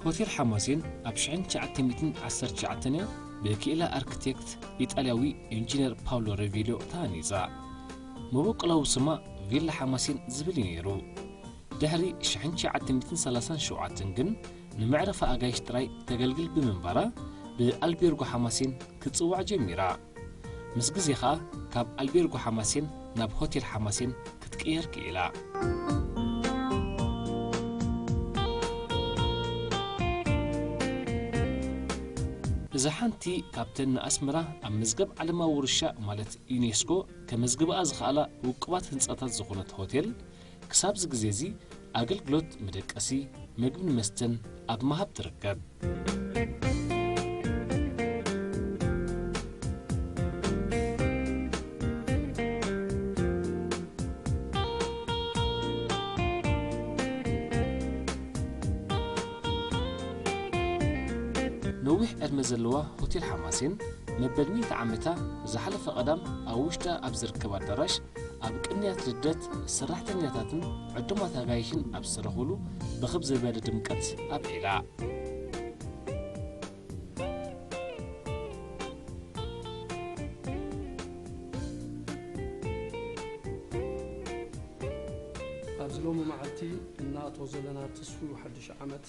ሆቴል ሓማሴን ኣብ ሽሕን ትሽዓተ ሚእትን ዓሰርተ ትሽዓተን እያ ብክኢላ ኣርክቴክት ኢጣልያዊ ኢንጂነር ፓውሎ ሬቪልዮ ተሃኒጻ። መበቆላዊ ስማ ቪላ ሓማሴን ዝብል እዩ ነይሩ። ድሕሪ ሽሕን ትሽዓተ ሚእትን ሰላሳን ሸውዓተን ግን ንመዕረፊ ኣጋይሽ ጥራይ ተገልግል ብምንባራ ብኣልቤርጎ ሓማሴን ክትጽዋዕ ጀሚራ። ምስ ግዜ ኸኣ ካብ ኣልቤርጎ ሓማሴን ናብ ሆቴል ሓማሴን ክትቅየር ክኢላ። እዛ ሓንቲ ካብተን ንኣስመራ ኣብ መዝገብ ዓለማዊ ውርሻ ማለት ዩኔስኮ ከመዝግብኣ ዝኸኣላ ውቁባት ህንጻታት ዝኾነት ሆቴል፣ ክሳብዚ ግዜ እዚ ኣገልግሎት መደቀሲ፣ መግብን መስተን ኣብ ምሃብ ትርከብ። ነዊሕ ዕድመ ዘለዋ ሆቴል ሓማሴን መበል ሚእቲ ዓመታ ዝሓለፈ ቀዳም ኣብ ውሽጣ ኣብ ዝርከብ ኣዳራሽ ኣብ ቅንያት ልደት ሰራሕተኛታትን ዕዱማት ኣጋይሽን ኣብ ዝሰረኹሉ ብኽብ ዝበለ ድምቀት ኣብዒላ። ኣብዚ ሎሚ መዓልቲ እንኣትዎ ዘለና ትስፉው ሓድሽ ዓመት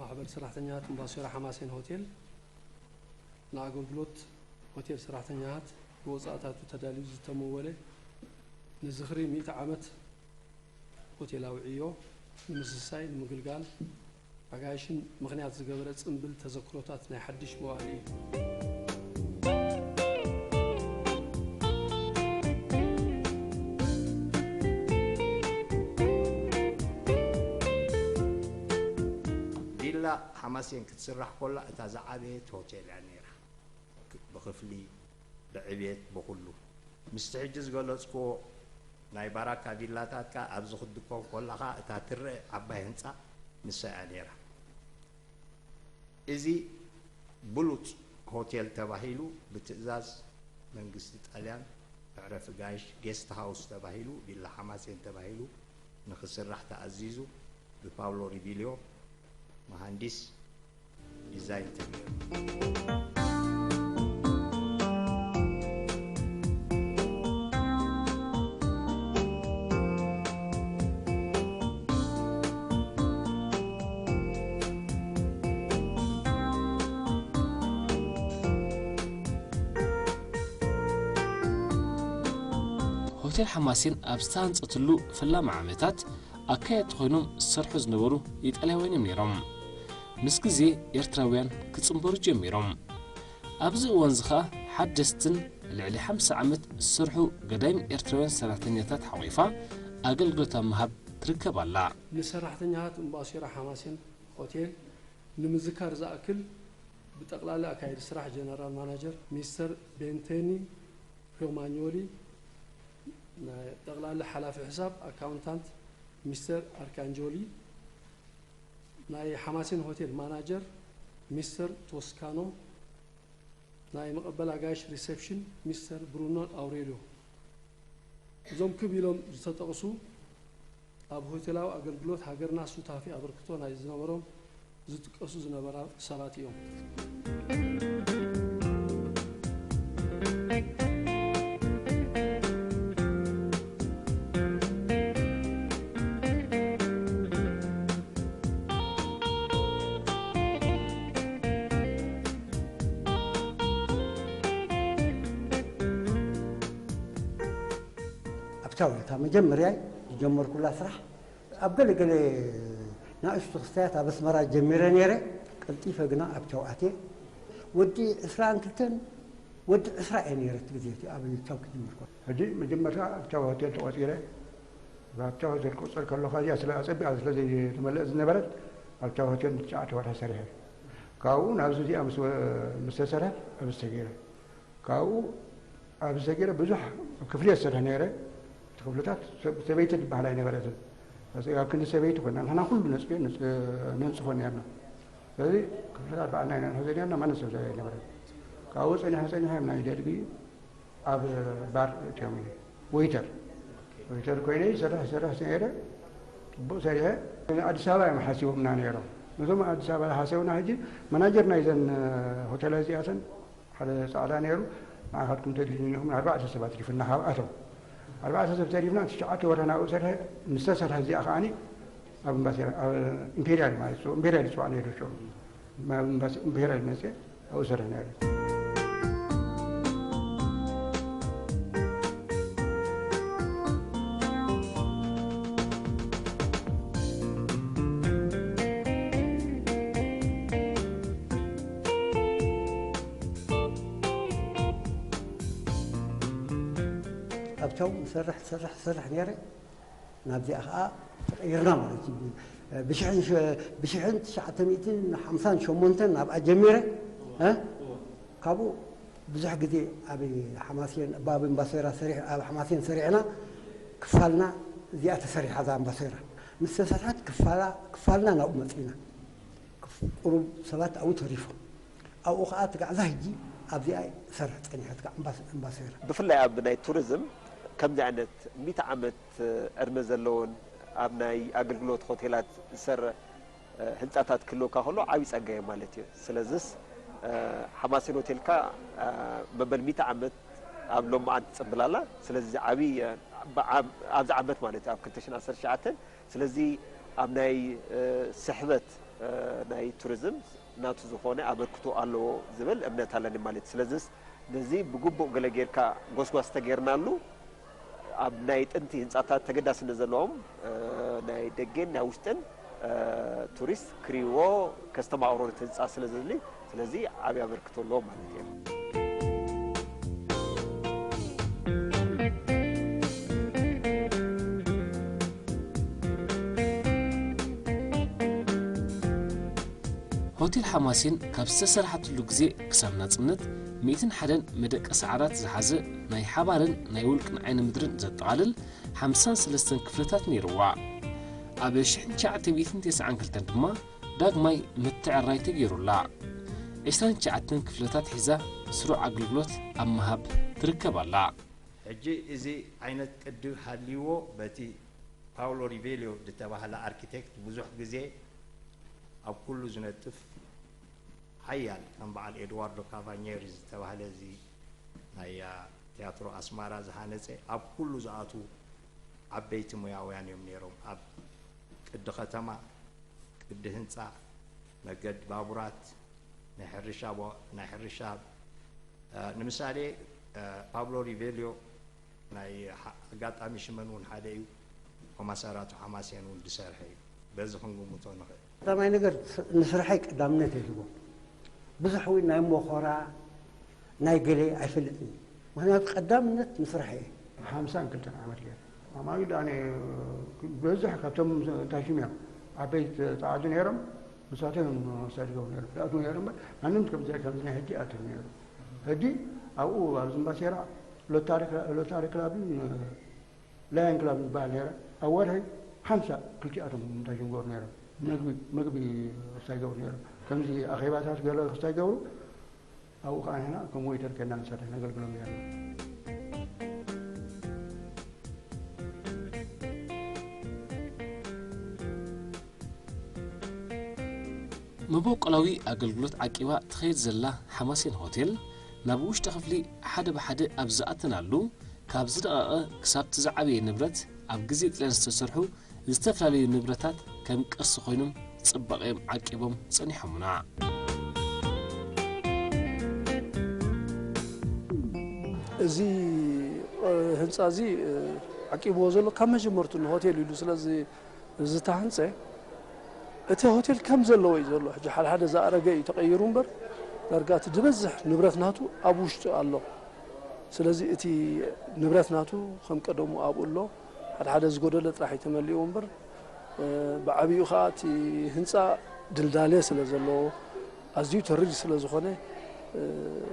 ማሕበር ሰራሕተኛታት እምባሶራ ሓማሴን ሆቴል ንኣገልግሎት ሆቴል ሰራሕተኛታት ብወጻእታቱ ተዳልዩ ዝተመወለ ንዝኽሪ ሚእቲ ዓመት ሆቴላዊ ዕዮ ንምስሳይ ንምግልጋል ኣጋይሽን ምኽንያት ዝገበረ ጽምብል ተዘክሮታት ናይ ሓድሽ መዋእል እዩ። ቪላ ሓማሴን ክትስራሕ ኮላ እታ ዝዓበየት ሆቴል እያ ነይራ። ብኽፍሊ፣ ብዕቤት፣ ብኹሉ። ምስቲ ሕጂ ዝገለጽክዎ ናይ ባራካ ቪላታት ከኣ ኣብዚ ክትድኮን ኮላኻ እታ ትረአ ዓባይ ህንጻ ንሳ እያ ነይራ። እዚ ብሉጽ ሆቴል ተባሂሉ ብትእዛዝ መንግስቲ ጣልያን መዕረፊ ጋይሽ ጌስት ሃውስ ተባሂሉ ቪላ ሓማሴን ተባሂሉ ንኽስራሕ ተኣዚዙ ብፓውሎ ሪቪልዮ መሃንዲስ ዲዛይን ተገይሩ። ሆቴል ሓማሴን ኣብ ዝተሃንጸትሉ ፈላሚ ዓመታት ኣካየድቲ ኮይኖም ዝሰርሑ ዝነበሩ ኢጣልያውያን እዮም ነይሮም። ምስ ግዜ ኤርትራውያን ክጽንበሩ ጀሚሮም። ኣብዚ እዋን እዚ ኸኣ ሓደስትን ልዕሊ ሓምሳ ዓመት ዝሰርሑ ገዳይም ኤርትራውያን ሰራሕተኛታት ሓቒፋ ኣገልግሎት ኣብ ምሃብ ትርከብ ኣላ። ንሰራሕተኛታት እምባሶራ ሓማሴን ሆቴል ንምዝካር ዝኣክል፣ ብጠቕላላ ኣካያዲ ስራሕ ጀነራል ማናጀር ሚስተር ቤንቴኒ ሮማኞሊ፣ ናይ ጠቕላላ ሓላፊ ሕሳብ ኣካውንታንት ሚስተር ኣርካንጆሊ፣ ናይ ሓማሴን ሆቴል ማናጀር ሚስተር ቶስካኖ፣ ናይ መቐበል ኣጋይሽ ሪሴፕሽን ሚስተር ብሩኖ ኣውሬልዮ። እዞም ክብ ኢሎም ዝተጠቕሱ ኣብ ሆቴላዊ ኣገልግሎት ሃገርና ሱታፌ ኣበርክቶ ናይ ዝነበሮም ዝጥቀሱ ዝነበራ ሰባት እዮም። ኣብታ እታ መጀመርያ ዝጀመርኩላ ስራሕ ኣብ ገለ ገለ ንኣሽቱ ክስታያት ኣብ ኣስመራ ጀሚረ ነይረ። ቀልጢፈ ግና ኣብ ቻው ኣትየ። ወዲ ዕስራን ክልተን ወዲ ዕስራ እየ ነይረ እቲ ግዜ እቲ ኣብ ቻው ክጅምር ከሎ። ሕጂ መጀመርታ ኣብ ቻው ሆቴል ተቖጺረ። ኣብ ቻው ሆቴል ክቑጸር ከለኹ እዚኣ ስለ ኣጸቢቓ ስለ ዘይተመልአ ዝነበረት ኣብ ቻው ሆቴል ንትሽዓተ ወርሒ ሰሪሐ። ካብኡ ናብዚ እዚኣ ምስ ወ-፣ ምስ ተሰርሐት ኣብዚ ተገይረ። ካብኡ ኣብዚ ተገይረ ብዙሕ ክፍሊ እየ ዝሰርሕ ነይረ። እቲ ክፍልታት ሰብ-፣ ሰበይቲ ትበሃል ኣይነበረትን። ስለዚ ኣብ ክንዲ ሰበይቲ ኮይና ንሕና ኩሉ ነጽ-፣ ነጽ-፣ ነንጽፎ ነርና። ስለዚ ክፍልታት ባዕልና ኢና ንሕዞ ነርና፣ ማንም ሰብ ኣይነበረን። ካብኡ ጸኒሐ ጸኒሐ ናይ ደርጊ ኣብ ባር እትዮም ኢለ ወይተር፣ ወይተር ኮይነ ይሰርሕ ይሰርሕ ነይረ። ጽቡቕ ሰሪሐ። ኣዲስ ኣበባ እዮም ሓሲቦምና ነይሮም። ነዞም ኣዲስ ኣበባ ዝሓሰቡና ሕጂ፣ መናጀር ናይዘን ሆቴላት እዚኣተን ሓደ ጻዕዳ ነይሩ። ንዓኻትኩም ተድልዩኒ ኢኹም፣ ኣርባዕተ ሰባት ተሪፉና ካብኣቶም። ኣርባዕተ ሰብ ተሪፍና፣ ትሽዓተ ወርሒ ናብኡ ሰርሐ። ምስ ተሰርሐ እዚኣ ከዓኒ ኣብ ኢምባሲ፣ ኣብ ኢምፔርያል ማለት እዩ፣ ኢምፔርያል ይጽዋዕ ነይሩ ሽዑ። ኣብ ኢምባሲ ኢምፔርያል መጽየ፣ ኣብኡ ሰርሕ ነይረ። ኣብቶም ሰርሕ ሰርሕ ሰርሕ ነይረ። ናብዚኣ ኸዓ ተቐይርና ማለት እዩ። ብሽሕን ሸ-፣ ብሽሕን ትሽዓተ ሚእትን ሓምሳን ሸሞንተን ኣብኣ ጀሚረ፣ እ? ካብኡ ብዙሕ ግዜ ኣብ ሓማሴን፣ ኣብ ኣምባሶይራ ሰሪሕ-፣ ኣብ ሓማሴን ሰሪሕና፣ ክፋልና እዚኣ ተሰሪሓ፣ እዛ ኣምባሶይራ ምስ ተሰርሐት፣ ክፋላ-፣ ክፋልና ናብኡ መፂና። ክፍ-፣ ቁሩብ ሰባት ኣብኡ ተሪፎም። ኣብኡ ኸዓ ትጋዕ እዛ ሕጂ ኣብዚኣ እሰርሕ ፀኒሐ፣ ትጋዕ ኣምባስ-፣ ኣምባሶይራ። ብፍላይ ኣብ ናይ ቱሪዝም ከምዚ ዓይነት ሚእቲ ዓመት ዕድመ ዘለዎን ኣብ ናይ ኣገልግሎት ሆቴላት ዝሰርሕ፣ እ፣ ህንጻታት ክህልወካ ከሎ ዓብዪ ጸጋ እዩ ማለት እዩ። ስለዚስ፣ እ፣ ሓማሴን ሆቴልካ፣ እ፣ መበል ሚእቲ ዓመት ኣብ ሎማዓንቲ ትጽንብል ኣላ። ስለዚ ዓብዪ፣ እ፣ ብዓ-፣ ኣብዚ ዓመት ማለት እዩ፣ ኣብ ክልተ ሽሕን ዓሰርተ ትሽዓተን። ስለዚ ኣብ ናይ፣ እ፣ ስሕበት፣ እ፣ ናይ ቱሪዝም ናቱ ዝኾነ ኣበርክቶ ኣለዎ ዝብል እምነት ኣለኒ ማለት እዩ። ስለዚስ ነዚ ብግቡእ ገለ ጌርካ ጎስጓስ ተገይርናሉ፣ ኣብ ናይ ጥንቲ ህንጻታት ተገዳስነት ዘለዎም፣ እ፣ ናይ ደገን ናይ ውሽጥን፣ እ፣ ቱሪስት ክርእይዎ ከስተማቕሮ ነቲ ህንጻ ስለ ዘድሊ፣ ስለዚ ዓብዪ ኣበርክቶ ኣለዎ ማለት እዩ። ሆቴል ሓማሴን ካብ ዝተሰርሓትሉ ግዜ ክሳብ ናጽነት፣ ሚእትን ሓደን መደቀሲ ዓራት ዝሓዘ ናይ ሓባርን ናይ ውልቅን ዓይኒ ምድርን ዘጠቓልል ሓምሳን ሰለስተን ክፍልታት ነይርዋ። ኣብ ሽሕን ትሽዓተ ሚእትን ተስዓን ክልተን ድማ ዳግማይ ምትዕርራይ ተገይሩላ። ዕስራን ትሽዓተን ክፍልታት ሒዛ ስሩዕ ኣገልግሎት ኣብ ምሃብ ትርከብ ኣላ። ሕጂ እዚ ዓይነት ቅዲ ሃልይዎ በቲ ፓውሎ ሪቬልዮ ዝተባህለ ኣርኪቴክት ብዙሕ ግዜ ኣብ ኩሉ ዝነጥፍ ሓያል፣ ከም በዓል ኤድዋርዶ ካቫኘሪ ዝተባህለ፣ እዚ ናይ ቲያትሮ ኣስማራ ዝሃነጸ፣ ኣብ ኩሉ ዝኣትዉ ዓበይቲ ሞያውያን እዮም ነይሮም። ኣብ ቅዲ ከተማ፣ ቅዲ ህንጻ፣ መገዲ ባቡራት፣ ናይ ሕርሻ ቦ-፣ ናይ ሕርሻ፣ እ፣ ንምሳሌ፣ እ፣ ፓብሎ ሪቬልዮ ናይ ሓ-፣ ኣጋጣሚ ሽመን እውን ሓደ እዩ። ኮማሳራቱ ሓማሴን እውን ዝሰርሐ እዩ። በዚ ክንግምቶ ንኽእል። ቀዳማይ ነገር፣ ስ-፣ ንስርሐይ ቀዳምነት የድልዎ። ብዙሕ እውን ናይ ሞኾራ፣ ናይ ገለ ኣይፈልጥን። ምኽንያቱ ቀዳምነት ንስርሐይ እዩ። ሓምሳን ክልተን ዓመት ገይረ። ኣማዊል ኣነ በዝሕ ካብቶም እንታይ ሽም እዮም፣ ዓበይቲ ጸዓዱ ነይሮም፣ ንሳቶም እዮም ወሳድ ይገብሩ ነይሮም። ይኣትዉ ነይሮም እምበር፣ ማንም ከምዚ፣ ከምዚ ናይ ሕጂ ይኣትዉ ነይሩ። ሕጂ ኣብኡ፣ ኣብ ዝምባሴራ ሎታሪ ክላ-፣ ሎታሪ ክላብን ላየን ክላብ ዝበሃል ነይረ። ኣብ ወርሒ ሓምሳ ክልቲኣቶም እንታይ ይገብሩ ነይሮም? ምግቢ፣ ምግቢ ክስታይ ይገብሩ ነይሮም። ከምዚ ኣኼባታት ገለ ክስታይ ይገብሩ፣ ኣብኡ ከዓ ንሕና ከም ዌይተር ኮይና ንሰርሕ፣ ነገልግሎም ነይርና። መበቆላዊ ኣገልግሎት ዓቂባ ትኸይድ ዘላ ሓማሴን ሆቴል፣ ናብ ውሽጢ ክፍሊ ሓደ ብሓደ ኣብ ዝኣተናሉ፣ ካብ ዝደቐቐ ክሳብቲ ዝዓበየ ንብረት፣ ኣብ ግዜ ጥልያን ዝተሰርሑ ዝተፈላለዩ ንብረታት ከም ቅርሲ ኮይኖም ጽባቐኦም ዓቂቦም ጸኒሖምና። እዚ፣ እ፣ ህንጻ እዚ፣ እ፣ ዓቂብዎ ዘሎ ካብ መጀመርቱ ንሆቴል ኢሉ ስለ ዝ-፣ ዝተሃንጸ፣ እቲ ሆቴል ከም ዘለዎ እዩ ዘሎ። ሕጂ ሓደ ሓደ ዝኣረገ እዩ ተቐይሩ እምበር፣ ዳርጋ እቲ ዝበዝሕ ንብረት ናቱ ኣብ ውሽጡ ኣሎ። ስለዚ እቲ ንብረት ናቱ ከም ቀደሙ ኣብኡ ኣሎ። ሓደ ሓደ ዝጎደለ ጥራሕ እዩ ተመሊእዎ እምበር፣ እ፣ ብዓቢኡ ኸኣ እቲ ህንጻ ድልዳለ ስለ ዘለዎ፣ ኣዝዩ ተሪር ስለ ዝኾነ፣ እ፣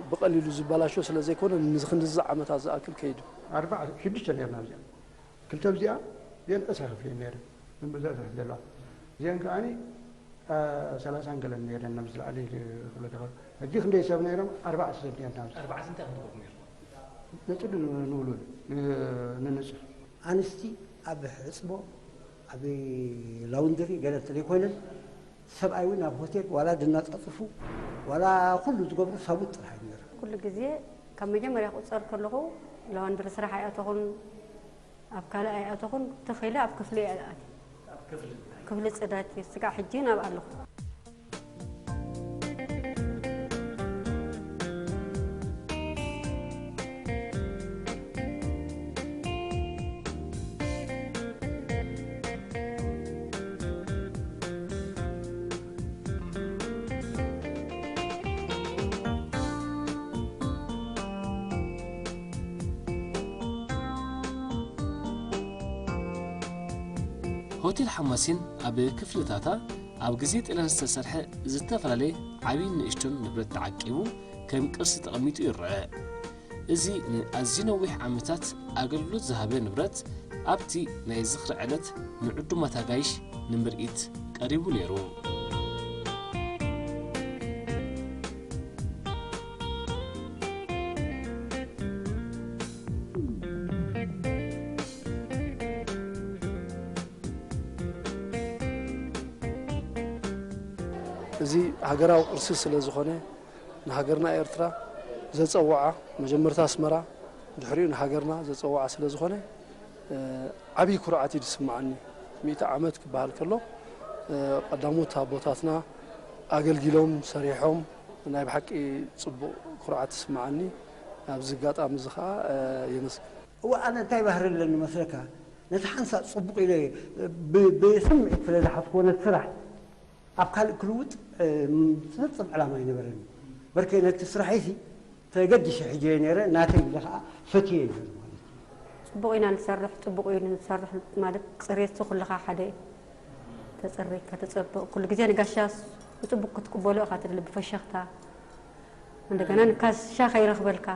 ብቐሊሉ ዝበላሾ ስለ ዘይኮነ፣ ንክንድዚ ዓመታት ዝኣክል ከይዱ። ኣርባዓ፣ ሽዱሽተ ነርና ኣብዚኣ። ክልተ ኣብዚኣ፣ እዚአን ዕስራ ክፍሊ እየን ነይረን። እዘን ብዝሒ ዘለዋ። እዚአን ከኣኒ፣ እ፣ ሰላሳን ገለን ነይረን፣ ናብ ዝለዓለ ክፍለ ተኸ-፣ ሕጂ ክንደይ ሰብ ነይሮም? ኣርባዕተ ሰብ ነይርና ኣብዚ። ኣርባዕተ እንታይ ክንትኾኑ ነይርኩም? ነጽዱ ን-፣ ንውልውል፣ ን-፣ ንንጽፍ። ኣንስቲ ኣብ ሕጽቦ ኣብ ላውንድሪ ገለ እንተዘይኮይነን፣ ሰብኣይ እውን ኣብ ሆቴል ዋላ ድናጻጽፉ ዋላ ኩሉ ዝገብሩ ሳቡት ጥራሕ እዩ ነይሩ። ኩሉ ግዜ ካብ መጀመርያ ክቁጸር ከለኹ፣ ላውንድሪ ስራሕ ኣይኣተኹን፣ ኣብ ካልእ ኣይኣተኹን፣ ተኺለ ኣብ ክፍሊ እየ ኣትየ። ክፍሊ ጽዳት እየ፣ ስጋዕ ሕጂ ናብኣ ኣለኹ። ሆቴል ሓማሴን ኣብ ክፍልታታ ኣብ ግዜ ጥልያን ዝተሰርሐ ዝተፈላለየ ዓብዪን ንእሽቶን ንብረት ተዓቂቡ ከም ቅርሲ ተቐሚጡ ይረአ። እዚ ንኣዝዩ ነዊሕ ዓመታት ኣገልግሎት ዝሃበ ንብረት ኣብቲ ናይ ዝኽሪ ዕለት ንዕዱማት ኣጋይሽ ንምርኢት ቀሪቡ ነይሩ። እዚ ሃገራዊ ቅርሲ ስለ ዝኾነ፣ ንሃገርና ኤርትራ ዘጸወዓ፣ መጀመርታ ኣስመራ፣ ድሕሪኡ ንሃገርና ዘጸወዓ ስለ ዝኾነ፣ እ፣ ዓብዪ ኩርዓት እዩ ዝስምዓኒ። ሚእቲ ዓመት ክበሃል ከሎ፣ እ፣ ቀዳሞት ኣቦታትና ኣገልጊሎም፣ ሰሪሖም፣ ናይ ብሓቂ ጽቡቕ ኩርዓት ይስምዓኒ። ኣብዚ ኣጋጣሚ እዚ ኸኣ፣ እ፣ የመስግን። እወ፣ ኣነ እንታይ ባህሪ ኣለኒ መስለካ? ነቲ ሓንሳእ ጽቡቕ ኢለ ብ-፣ ብስምዒት ስለ ዝሓዝክዎ ነቲ ስራሕ፣ ኣብ ካልእ ክልውጥ፣ እ፣ ፍጽም ዕላማ ኣይነበረኒ። በርከይ ነቲ ስራሐይሲ ተገዲሸ ሒጀዮ ነይረ፣ ናተይ ኢለ ኸኣ ፈትየ ነይረ ማለት እዩ። ጽቡቕ ኢና ንሰርሕ፣ ጽቡቕ እዩ ንሰርሕ ማለት ጽሬትሲ ኩልኻ ሓደ እዩ። ተጸሪግካ ተጸብቕ፣ ኩሉ ግዜ ንጋሻ ብጽቡቕ ክትቅበሎ ኢኻ ትደሊ፣ ብፈሸኽታ። እንደገና ንጋሻ ከይረኽበልካ፣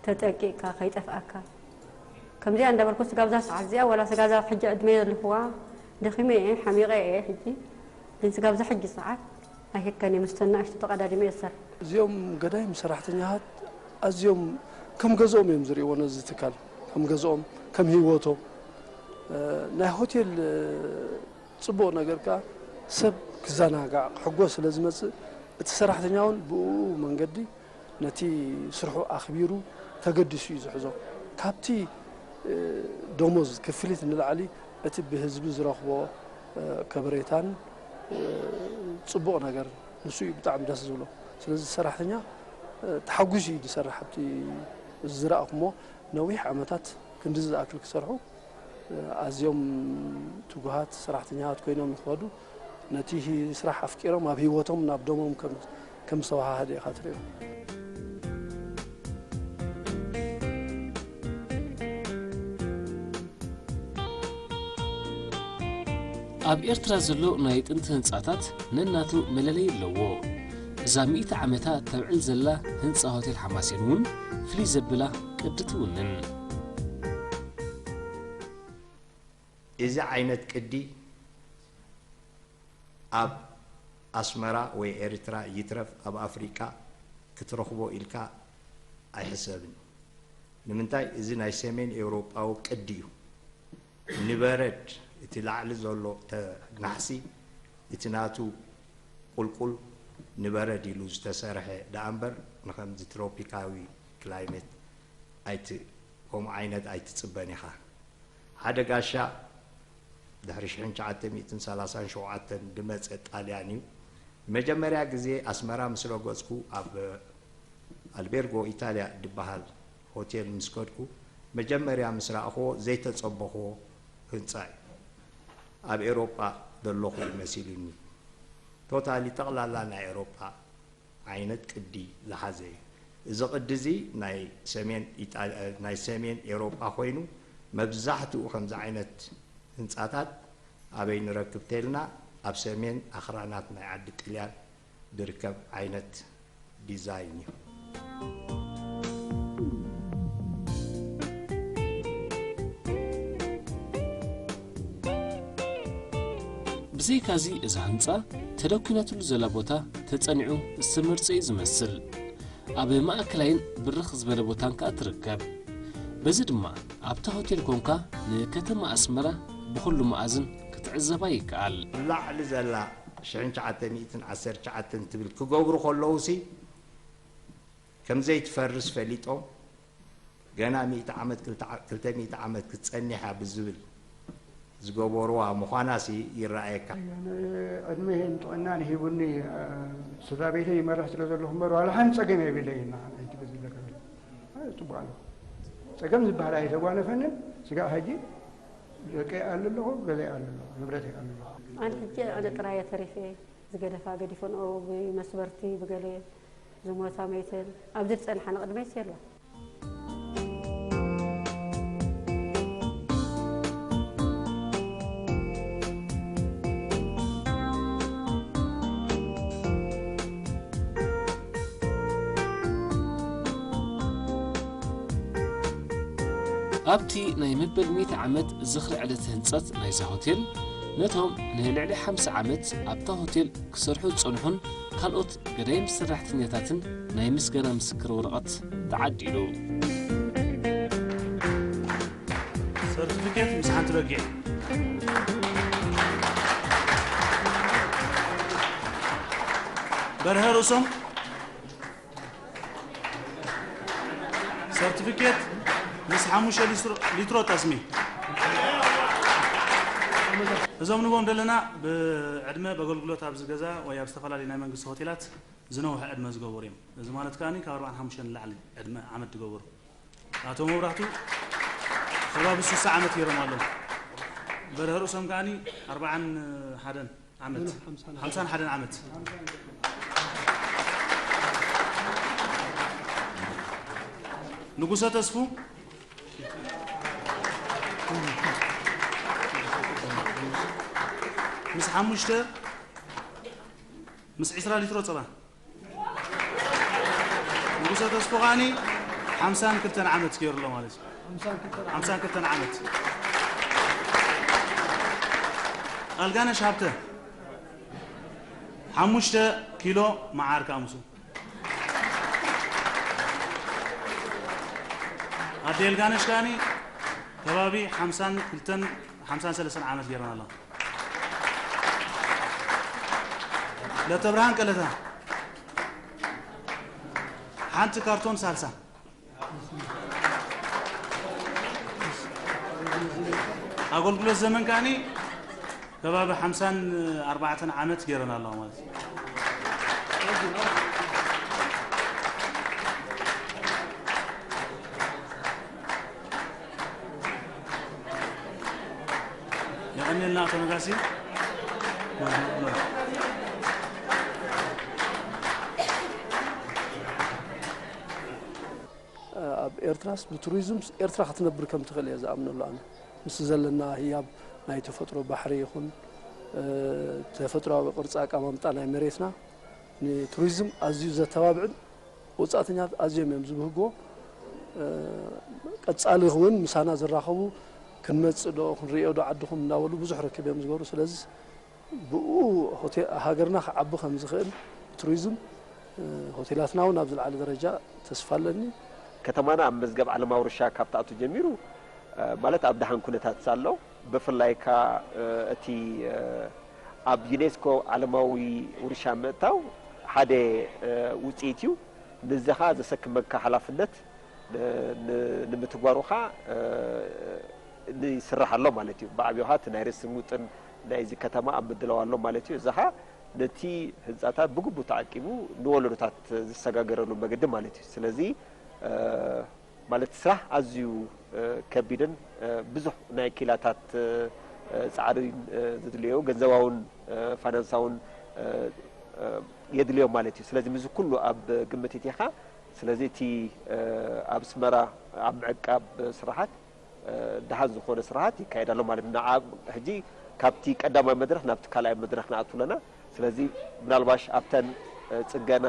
ተጠቂቕካ ከይጠፍኣካ። ከምዚኣ እንዳበልኩ ስጋብ እዛ ሰዓት እዚኣ፣ ዋላ ስጋብ እዛ ሕጂ ዕድመ ዘለኽዋ፣ ደኺመ እየ፣ ሓሚቐ እየ ሕጂ። ግን ስጋብ እዛ ሕጂ ሰዓት ኣይህከን እየ፣ ምስቶም ንኣሽቱ ተቐዳዲመ እየ ዝሰርሕ። እዚኦም ገዳይም ሰራሕተኛታት ኣዝዮም ከም ገዝኦም እዮም ዝርእይዎ ነዚ ትካል፣ ከም ገዝኦም፣ ከም ህይወቶም። እ፣ ናይ ሆቴል፣ እ፣ ጽቡቕ ነገር ከኣ ሰብ ክዘናጋዕ፣ ክሕጎስ ስለ ዝመጽእ፣ እቲ ሰራሕተኛ እውን ብኡ መንገዲ ነቲ ስርሑ ኣኽቢሩ ተገዲሱ እዩ ዝሕዞ። ካብቲ፣ እ፣ ደሞዝ ክፍሊት ንላዕሊ እቲ ብህዝቢ ዝረኽቦ፣ እ፣ ከበሬታን፣ እ፣ ጽቡቕ ነገር ንሱ እዩ ብጣዕሚ ደስ ዝብሎ። ስለዚ ሰራሕተኛ፣ እ፣ ተሓጒሱ እዩ ዝሰርሕ። ኣብቲ ዝረኣኹሞ ነዊሕ ዓመታት ክንድዚ ዝኣክል ክሰርሑ፣ እ፣ ኣዝዮም ትጉሃት ሰራሕተኛታት ኮይኖም ይኸዱ። ነቲ ሂ-፣ ስራሕ ኣፍቂሮም ኣብ ህይወቶም ናብ ደሞም ከም፣ ከም ዝተወሃሃደ ኢኻ ትርእዮ። ኣብ ኤርትራ ዘሎ ናይ ጥንቲ ህንጻታት ነናቱ መለለዪ ኣለዎ። እዛ ሚእቲ ዓመታ ተብዕል ዘላ ህንጻ ሆቴል ሓማሴን እውን ፍልይ ዘብላ ቅዲ ትውንን። እዚ ዓይነት ቅዲ ኣብ ኣስመራ ወይ ኤርትራ ይትረፍ ኣብ ኣፍሪቃ ክትረኽቦ ኢልካ ኣይሕሰብን። ንምንታይ? እዚ ናይ ሰሜን ኤውሮጳዊ ቅዲ እዩ። ንበረድ፣ እቲ ላዕሊ ዘሎ ተ-፣ ናሕሲ፣ እቲ ናቱ ቁልቁል ንበረድ ኢሉ ዝተሰርሐ ደኣ እምበር፣ ንኸምዚ ትሮፒካዊ ክላይሜት ኣይት-፣ ከምኡ ዓይነት ኣይትጽበን ኢኻ። ሓደ ጋሻ ድሕሪ ሽሕን ትሽዓተ ሚእትን ሰላሳን ሸውዓተን ዝመጸ ጣልያን እዩ። ንመጀመርያ ግዜ ኣስመራ ምስ ረገጽኩ፣ ኣብ ኣልቤርጎ ኢታልያ ዝበሃል ሆቴል ምስ ከድኩ፣ መጀመርያ ምስ ረኣኽዎ ዘይተጸበኽዎ ህንጻ እዩ። ኣብ ኤውሮጳ ዘለኹ እዩ መሲሉኒ። ቶታሊ ጠቕላላ ናይ ኤውሮጳ ዓይነት ቅዲ ዝሓዘ እዩ። እዚ ቅዲ እዚ ናይ ሰሜን ኢጣ-፣ ናይ ሰሜን ኤውሮጳ ኮይኑ፣ መብዛሕትኡ ከምዚ ዓይነት ህንጻታት ኣበይ ንረክብ ተልና፣ ኣብ ሰሜን ኣኽራናት ናይ ዓዲ ጥልያን ዝርከብ ዓይነት ዲዛይን እዩ። ብዘይካዚ፣ እዚ ህንጻ ተደኲናትሉ ዘላ ቦታ ተጸኒዑ ዝተመርጸ እዩ ዝመስል። ኣብ ማእከላይን ብርኽ ዝበለ ቦታን ከኣ ትርከብ። በዚ ድማ፣ ኣብታ ሆቴል ኮንካ ንከተማ ኣስመራ ብኹሉ መኣዝን ክትዕዘባ ይከኣል። ብላዕሊ ዘላ ሽሕን ትሽዓተ ሚእትን ዓሰርተ ትሽዓተን ትብል ክገብሩ ከለዉ ሲ ከም ዘይትፈርስ ፈሊጦም፣ ገና ሚእቲ ዓመት፣ ክልተ ዓ-፣ ክልተ ሚእቲ ዓመት ክትጸኒሕ እያ ብዝብል ዝገበርዋ ምዃናሲ ይረኣየካ። ዕድሜህን ጥዕናን ሂቡኒ፣ እ፣ ስድራ ቤተይ ይመርሕ ስለ ዘለኹ እምበር ዋላ ሓንቲ ጸገም የብለይን። ንዓይ ትብል ዘለካ ጽቡቕ ኣለኹ። ጸገም ዝበሃል ኣይተጓነፈንን። ስጋዕ ሕጂ ደቀይ ኣሉ ኣለኹ፣ ገዛይ ኣሉ ኣለኹ፣ ንብረተይ ኣሉ ኣለኹ። ኣነ ሕጂ ኣነ ጥራይ እየ ተሪፈ። ዝገደፋ ገዲፈንኦ ብመስበርቲ ብገለ ዝሞታ መይተን ኣብዚ ዝጸንሓ ንቕድመይስ የለን። ኣብቲ ናይ መበል ሚእቲ ዓመት ዝኽሪ ዕለት ህንጸት ናይዛ ሆቴል፣ ነቶም ንልዕሊ ሓምሳ ዓመት ኣብታ ሆቴል ክሰርሑ ዝጸንሑን ካልኦት ገዳይም ሰራሕተኛታትን ናይ ምስጋና ምስክር ወረቐት ተዓዲሉ። ሰርቲፊኬት ምስ ሓንቲ በጊዕ። በርሀ ርእሶም። ሰርቲፊኬት ምስ ሓሙሽተ ሊስትሮ-፣ ሊትሮ ጠስሚ። እዞም ንብሎም ዘለና ብዕድመ፣ ብኣገልግሎት ኣብዚ ገዛ ወይ ኣብ ዝተፈላለዩ ናይ መንግስቲ ሆቴላት ዝነውሐ ዕድመ ዝገበሩ እዮም። እዚ ማለት ከኣ ካብ ኣርባዓን ሓሙሽተን ንላዕሊ ዕድመ ዓመት ዝገበሩ። ኣቶ መብራህቱ ከባቢ ስሳ ዓመት ገይሮም ኣለዉ። በርሀ ርእሶም ከኣ ኣርባዓን ሓደን ዓመት፣ ሓምሳን ሓደን ዓመት። ንጉሰ ተስፉ ምስ ሓሙሽተ፣ ምስ ዕስራ ሊትሮ ጸባ። ንጉሰ ተስፉ ከኣኒ ሓምሳን ክልተን ዓመት ገይሩ ኣሎ ማለት እዩ። ሓምሳን ክልተን ዓመት። ኣልጋነሽ ሃብተ ሓሙሽተ ኪሎ መዓር ከኣ ምስ ኣደ ኣልጋነሽ ከኣኒ ከባቢ ሓምሳን ክልተን፣ ሓምሳን ሰለስተን ዓመት ገይረን ኣለዋ። ለተብርሃን ቀለታ ሓንቲ ካርቶን ሳልሳ። ኣገልግሎት ዘመን ከኣኒ ከባቢ ሓምሳን ኣርባዕተን ዓመት ገይረን ኣለዋ ማለት እዩ። የቐንየልና ኣቶ ነጋሲ። ኣብ ኤርትራስ ብቱሪዝም ኤርትራ ክትነብር ከም ትኽእል እየ ዝኣምነሉ ኣነ። ምስ ዘለና ህያብ ናይ ተፈጥሮ ባሕሪ ይኹን፣ እ፣ ተፈጥሮኣዊ ቅርጺ ኣቀማምጣ ናይ መሬትና ንቱሪዝም ኣዝዩ ዘተባብዕን ወጻእተኛታት ኣዝዮም እዮም ዝብህግዎ። እ፣ ቀጻሊ እውን ምሳና ዝራኸቡ ክንመጽእ ዶ ክንርእዮ ዶ ዓድኹም እናበሉ ብዙሕ ርክብ እዮም ዝገብሩ። ስለዚ ብኡ ሆቴ-፣ ሃገርና ክዓቢ ከም ዝኽእል ብቱሪዝም፣ እ፣ ሆቴላትና እውን ኣብ ዝለዓለ ደረጃ ተስፋ ኣለኒ። ከተማና ኣብ መዝገብ ዓለማዊ ውርሻ ካብ ትኣቱ ጀሚሩ፣ እ፣ ማለት ኣብ ደሓን ኩነታት ኣሎ። ብፍላይ ከኣ፣ እ፣ እቲ፣ እ፣ ኣብ ዩኔስኮ ዓለማዊ ውርሻ ምእታው ሓደ፣ እ፣ ውጽኢት እዩ። ንዚ ኸኣ ዘሰክመካ ሓላፍነት ን-፣ ን-፣ ንምትግባሩ ኸኣ፣ እ፣ ይስራሕ ኣሎ ማለት እዩ። ብዓብዩ ኸኣ እቲ ናይ ርእሲ ውጥን ናይዚ ከተማ ኣብ ምድላው ኣሎ ማለት እዩ። እዚ ኸኣ ነቲ ህንጻታት ብግቡእ ተዓቂቡ ንወለዶታት ዝሰጋገረሉ መገዲ ማለት እዩ። ስለዚ፣ እ፣ ማለት ስራሕ ኣዝዩ፣ እ፣ ከቢድን፣ እ፣ ብዙሕ ናይ ኪላታት፣ እ፣ እ፣ ጻዕሪ፣ እ፣ ዘድልዮ፣ ገንዘባውን፣ እ፣ ፋይናንሳውን፣ እ፣ እ፣ የድልዮ ማለት እዩ። ስለዚ ምስዚ ኩሉ ኣብ ግምት እቲኻ፣ ስለዚ እቲ፣ እ፣ ኣብ ኣስመራ ኣብ ምዕቃብ ስራሓት፣ እ፣ ደሃን ዝኾነ ስራሓት ይካየድ ኣሎ ማለት እዩ። ንዓ-፣ ሕጂ ካብቲ ቀዳማይ መድረኽ ናብቲ ካልኣይ መድረኽ ንኣቱ ኣለና። ስለዚ ምናልባሽ ኣብተን፣ እ፣ ጽገና፣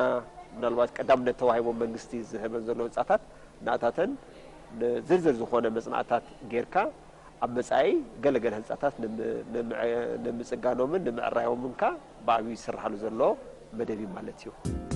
ምናልባሽ ቀዳምነት ተዋሂቦም መንግስቲ ዝህበን ዘሎ ህንጻታት፣ ንኣታተን ንዝርዝር ዝኾነ መጽናዕታት ጌርካ፣ ኣብ መጻኢ ገለገለ ህንጻታት ንም-፣ ንምዕ-፣ ንምጽጋኖምን ንምዕራዮምን ከኣ ብዓብዩ ይስርሓሉ ዘሎ መደብ እዩ ማለት እዩ።